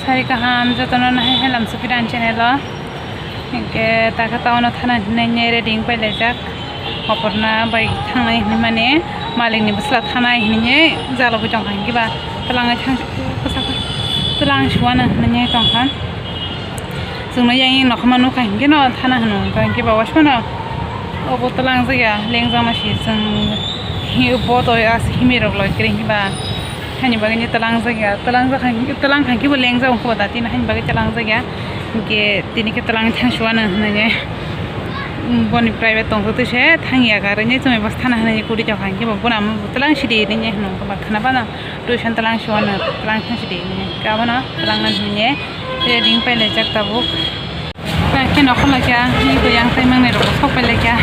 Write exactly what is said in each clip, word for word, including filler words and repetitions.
Sari kaham jotono nahai hai lam supi dan channel o. Hinkhe takha town o thana hinwi ready wng pai laijak. Oporna bai thangnai hinwi mani malikni bwsla thanai hinwi jalo bo tongkha hinkhe ba twlang thang twlang suana hinwi tongkha. Chwngno yang yang nokha ma nukha hinkhe no thana hwno wngkha hinkhe ba wasmano obo twlang jaya lengjak ma si chwng hi bo to as himwi rok loi kre hinkhe ba. Hani bagwi ni twlang jakya, twlang jakha, twlang kha khe bo lengjak wngkha bo da, tini hani bagwi twlang jakya. Hinkhe tini khe twlang thang suana hinwi, um, boni private tong twi se thang ya gari ni chumui bwsa thana hinwi kuri jakha, hinkhe bo buna twlang sidi hinwi hwnwi khna bana tuition twlang suana twlang thang sidi hinwi abono twlang hinwi ready wng pai laijak tabuk. Khe nokho laikha, ni bo yang tei mangnai rok sok pai laikha.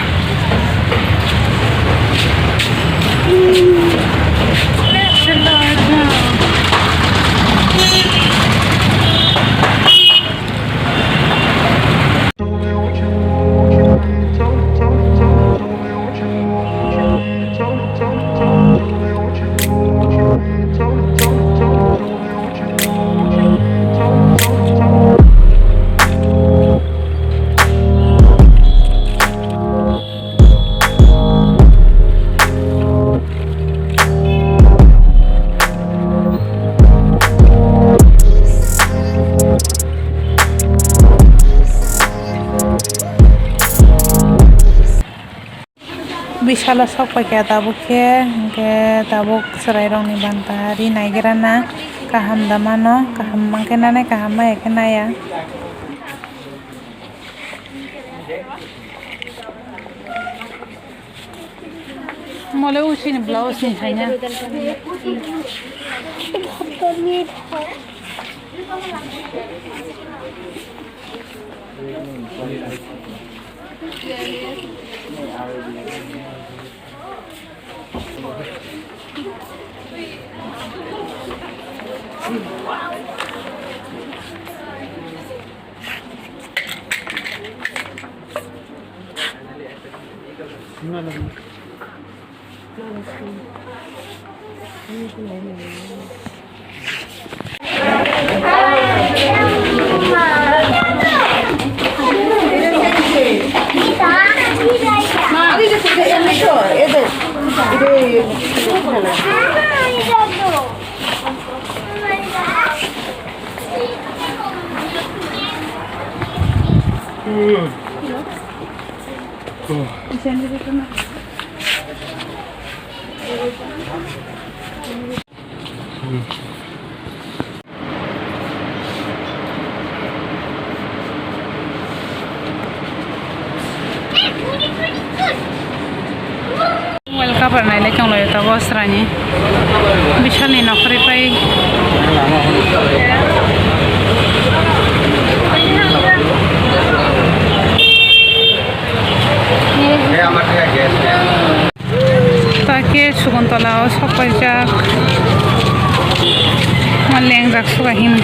Bisalo sok paikha tabuk khe, hinkhe tabuk chwrairokni banta ri naigra na kaham da mano, kaham mankhe nanai, kaham maya khe naya. Mole usini blouse ni haina. Mobile cover nailai tonglaio tabuk aswrani. Bishalni nokhrwi pai. Ta khe Sukuntala o sok paijak. Ma lengjak suga him.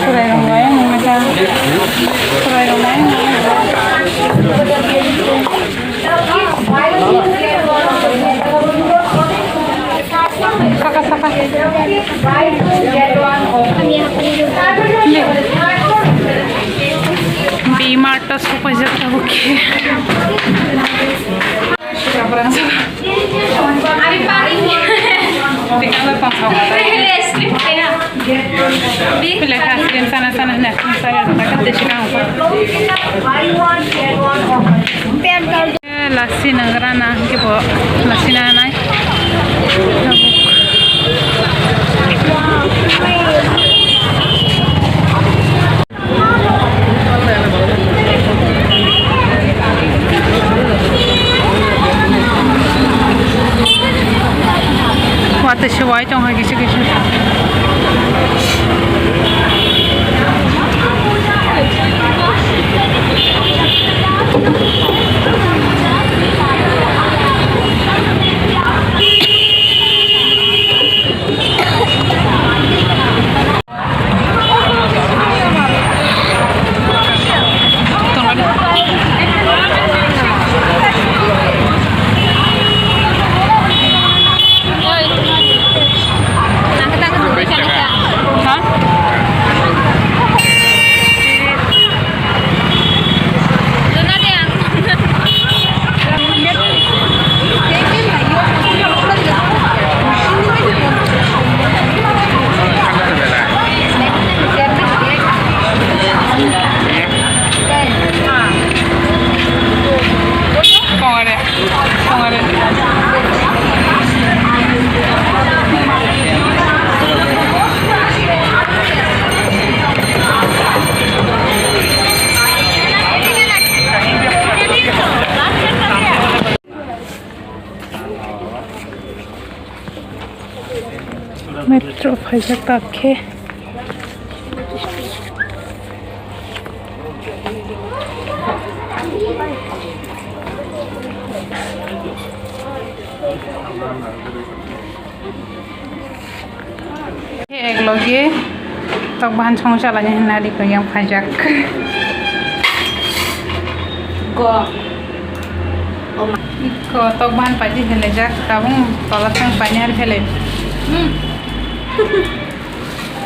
Chwrairok mai wngmasa. Chwrairok mai wngmasa. Saka, saka. B-Mart ta sopajak tabuk khe. Pila kha ice cream sana sana hwnwi ice cream saya rwkha khe tei swkang. Lassi nang rana hwnkhe bo lassi nanai. Watwi se wai tongkha kisa kisa. Tro phaijak tak khe. Ek loge tok bahan song chalani hinna ri koi yang phaijak. Go. Iko tok bahan paidi helai jak, tabung tola thang paini har helai. Hmm.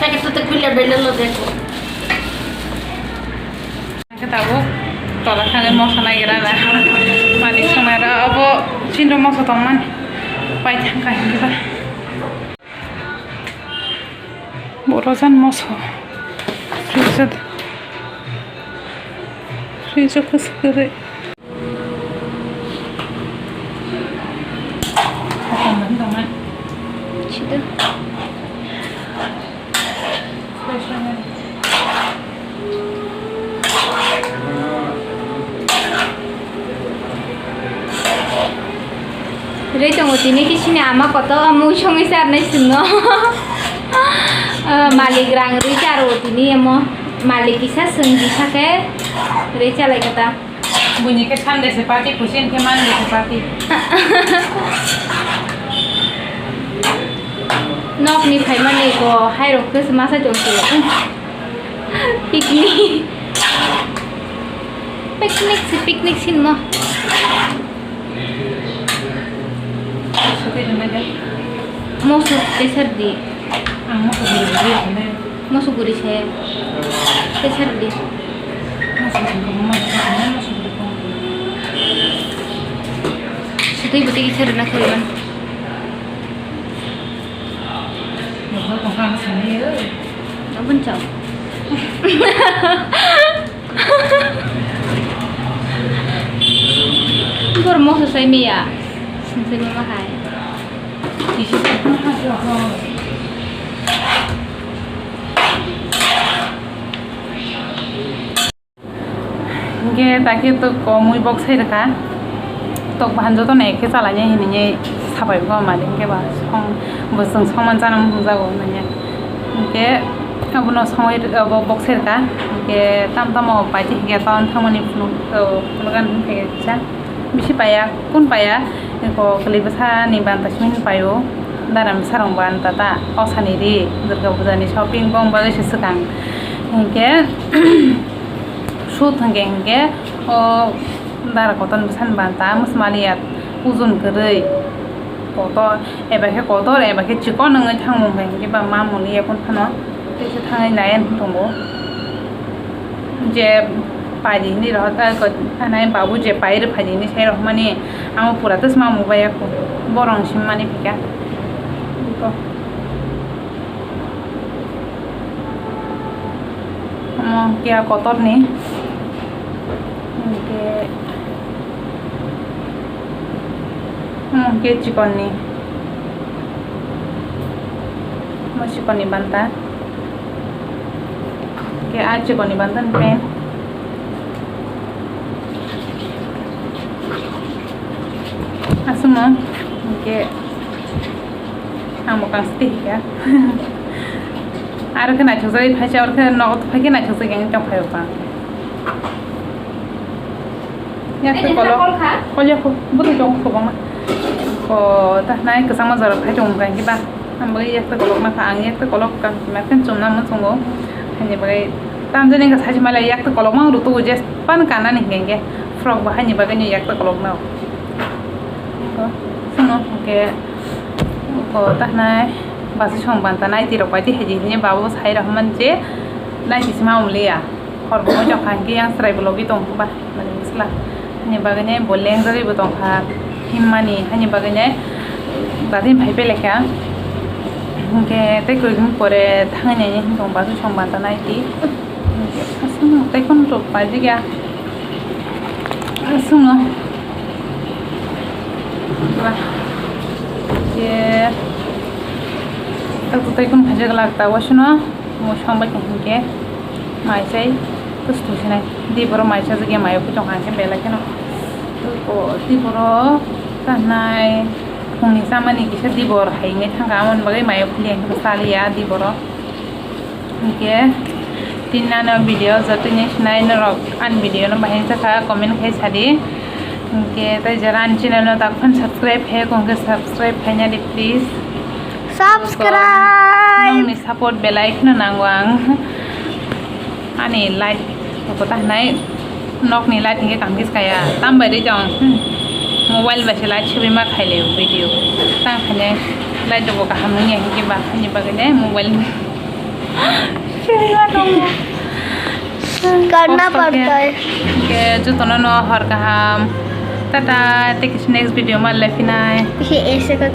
Packet tu tak bila bela lo deko. Khe tabuk tola thangwi moso nagira na. Malik songnara obo chindro moso tongmani. Pai thangkha hinba. Borojan moso. Fridge o, fridge o kwswk kwrwi. Sida. Rwi tongo tini kisini ama koto mui songwi charnai chwngno. Ah, malik rang rwi charo tini amo malik kisa chwng kisa khe rwi chalai kata. Buini khe Sunday se party, pusin khe Monday se party. Nokni phaimani ko hairok khe masa chwng se. Picnic. Picnic se, picnic sin mo. Moso teser di. Ang moso guri guri sene. Moso guri se. Teser di. Moso guri ko, moso guri ko, moso guri ko. Sutui buti ki serna koriban. Moso ko kang sene yo. Abun chao. Bor moso sai miya. Sensei mama hai. Hingke takhe to komui bok sai rwkha. Tok bahan jotono ekke chalainai hinwi sabai bo mani hingke ba song bo chwng songman chana muchung jago hinwi. Hingke abono songwi rw-, abo bok sai rwkha. Hingke tam tamo paiti hingke town thangmani phunuk, o, phunuk ani hingke kisa bisi paiya, kun paiya, eko kwlwi bwsani banta simi paio, dara bwsarok banta ta, osani ri, Durga Puja ni shopping bong bagwi se swkang. Hingke, Sut hwnkhe hwnkhe o dara kotor bwsani banta mwsmaliya ujun kwrwi kotor, eba khe kotor eba khe chikon wngwi thangmung hai hwnkhe ba mamoni yakun phano teisa thangwi nai ani tongo. Je paidi hinwi rohor kha, nai babu je pai rwphaidi hinwi sai rohormani amo pura twsma mubaiya kho borok simmani phika. Omo keha kotorni, hingke omo hingke chikonni, omo chikonni banta, hingke ah chikonni banta ni pant. Aswkno hingke. Ang bo kang site hika. Aro khe naithok jagwi phaisa, aro khe nogo phai khe naithok jagwi ang tong phai o kang. Yak tei kolok. Kolya ko bwtwi tongo kwbangma. Ko ta nai kwchangma jora phai tongo kang kiba. Ang bo yak tei kolok nakha, ang yak tei kolok kang kima khe chumna muchungo. Haini bagwi tamjani wngkha sachi male yak tei kolok mang rutugo je pan kanani hingke frock bo haini bagwi yak tei kolok nao. Ko, sino hingke, ko, tahnai, basi song banta naiti rok bai di haji hini babo sai rok man je, naiti sima umliya. Hor bo jok hingke yang serai bo logi tong ba, mani bisla. Hani bagwi ne bo leng jagwi bo tong kha, himmani, hani bagwi ne, dadin phai pele kha. Hingke tei koi din pore thangni hin tong basi song banta naiti. Aswkno tei kono rok paijak ya. Aswkno. Ba. Ye. Tak tu tei kono paijak lak ta wasno. Mo song bai tong hingke. Mai sai. Tus tu sinai. Di boro mai sa jage mai opi tong hangke belai keno. Ko di boro tanai. Phungni chamani kisa dibor hai wngwi thangkha, amoni bagwi mayo phili ang khe chaliya diboro. Hinkhe tini ano video jotoni sinai norok ani video no bahai wngkha comment khai sadi. Hinkhe tei jara ani channel no dakhwno subscribe hai khe subscribe khaina di please. Subscribe. Nongni support belai kheno nango ang. Ani light kota hinai nokni light hinkhe kaham khe kaya. Tambai ri tong. Hmm. Mobile bai se light sibima khaile video. Tang khaine light rok kaham wngya hinkhe ba ani bagwi le mobile sibima tongo. Karna padta hai. Hinkhe jotono no hor kaham. Tata, tei kisi next video ma le phinai. Ye aise kar